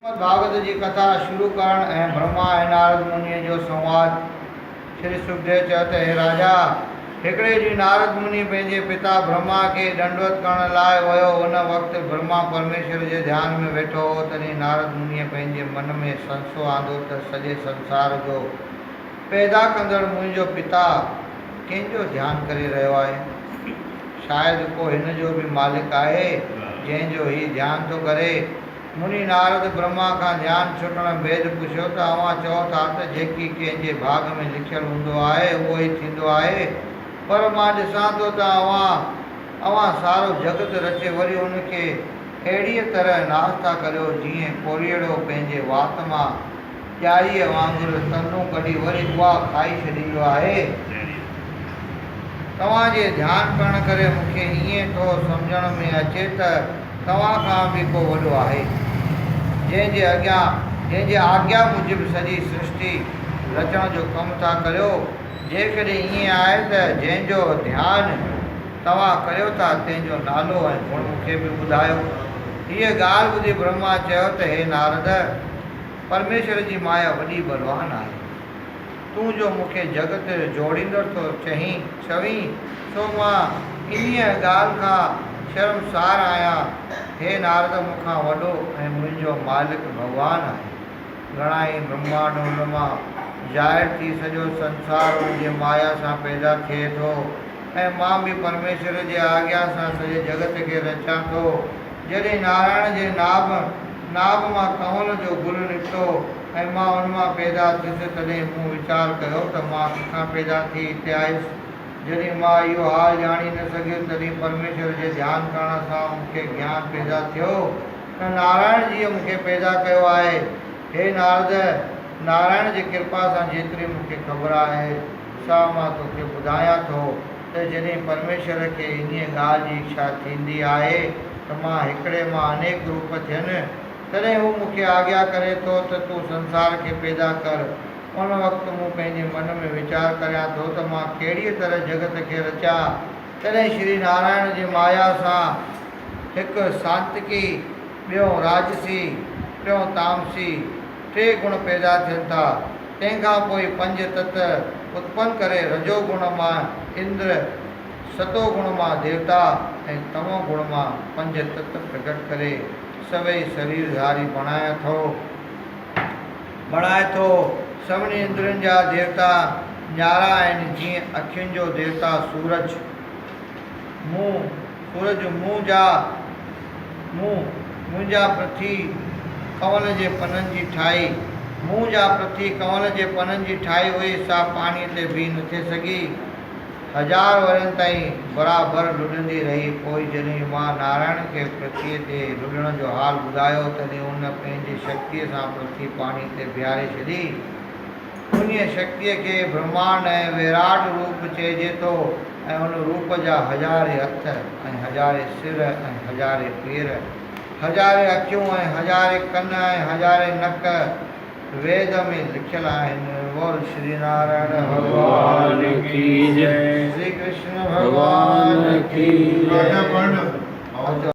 شريمد ڀاڳوت جي ڪٿا شروع ڪرڻ ۽ برهما ۽ نارد منيء جو سنواد. شري سکديو چيو ته هي راجا! هڪڙي ڏينهن نارد مني پنهنجي پتا برهما کي ڏنڊوت ڪرڻ لاء ويو. ان وقت برهما پرميشور جي ڌيان ۾ ويٺو هو. تڏهن نارد منيء پنهنجي من ۾ سنسو آندو ته سڄي سنسار جو پيدا ڪندڙ منهنجو پتا ڪنهن جو ڌيان ڪري رهيو آهي؟ شايد ڪو هن جو به مالڪ آهي، جنهن جو هي ڌيان ٿو ڪري. مني نارد برهما کان ڌيان ڇٽڻ بعد پڇيو ته اوهان چئو ٿا ته جيڪي ڪنهن جي ڀاڳ ۾ لکيل هوندو آهي اهو ئي ٿيندو آهي پر مان ڏسان ٿو ته اوهان اوهان سارو جڳت رچي وري ان کي اهڙيء طرح ناس ٿا ڪريو جيئن ڪوريئڙو پنهنجي وات مان ڄاريء وانگر تندون ڪڍي وري اها کائي ڇڏيندو آهي. توهان جي ڌيان ڪرڻ ڪري مون کي ائين ٿو سمجهڻ ۾ اچي ته توهان کان به ڪو وڏو آهي، جنهن جي اڳيان، جنهن جي آگيا موجب سڄي سرشٽي رچڻ جو ڪم ٿا ڪريو. جيڪڏهن ائين آهي ته جنهن جو ڌيان توهان ڪريو ٿا، تنهن جو نالو ۽ گڻ مون کي به ٻڌايو. هيء ڳالهه ٻڌي برهما چيو ته هي نارد! پرميشور جي مايا وڏي ٻلوان آهي. تون جو مون کي جڳت جوڙيندڙ ٿو چهين، چوين، سو مان انهيء ڳالهه کان شرمسار آهيان. هي نارد مون کان وڏو ۽ منهنجو مالڪ ڀڳوان آهي. گهڻائي برهمانڊ ان مان ظاهر ٿي سڄو سنسار ان جي مايا سان پيدا ٿئي ٿو ۽ مان به پرميشور جي آگيا سان سڄي جڳت کي رچان ٿو. جڏهن نارائڻ جي ناڀ، ناڀ، مان ڪنول جو گل نڪتو ۽ مان ان مان پيدا ٿيس، تڏهن مون ويچار ڪيو ته مان ڪٿان پيدا ٿي هتي آيس. جڏهن مان اهو حال ڄاڻي نه سگهيس، تڏهن پرميشور جي ڌيان ڪرڻ سان مون کي گيان پيدا ٿيو ته نارائڻ جيء مون کي پيدا ڪيو آهي. هي نارد! نارائڻ جي ڪرپا سان جيتري مون کي خبر آهي، سا مان توکي ٻڌايان ٿو ته جڏهن پرميشور کي انهيء ڳالهه جي اڇا ٿيندي آهي ته مان هڪڙي مان انيڪ روپ ٿين، تڏهن هو مون کي آگيا ڪري ٿو ته تون سنسار کي پيدا ڪر. ان وقت مون پنهنجي من ۾ ويچار ڪريان ٿو ته مان ڪهڙيء طرح جڳت کي رچيان. تڏهن شري نارائڻ جي مايا سان هڪ سانتڪي، ٻيون راجسي، ٽيون تامسي، ٽي گڻ پيدا ٿين ٿا. تنهن کان پوء پنج تت اتپن ڪري رجو گڻ مان اندر، ستو گڻ مان ديوتا ۽ تمو گڻ مان پنج تت پرگٽ ڪري سڀئي سرير ڌاري بڻائي ٿو. بڻائي ٿو. سڀني اندرين جا ديوتا نيارا آهن، جيئن اکين جو ديوتا سورج، مون، سورج مون جا مون، منهنجا پرٿي ڪنول جي پنن جي ٺاهي، مون جا پرٿي ڪنول جي پنن جي ٺاهي هئي، سا پاڻيء تي بيهي نٿي سگهي. هزار ورهين تائين برابر لڏندي رهي. پوء جڏهن مان نارائڻ کي پرٿيء تي لڏڻ جو حال ٻڌايو، تڏهن هن پنهنجي شڪتيء سان پرٿي پاڻيء تي بيهاري ڇڏي. انهيء شڪتيء کي برهمانڊ ۽ ويراٽ روپ چئجي ٿو ۽ ان روپ جا هزارين هٿ ۽ هزارين سر ۽ هزارين پير، هزارين اکيون ۽ هزارين ڪن ۽ هزارين نڪ، ويد ۾ لکيل آهن. بول شري نارائڻ ڀڳوان ڪي جئي. شري ڪرشن ڀڳوان ڪي جئي.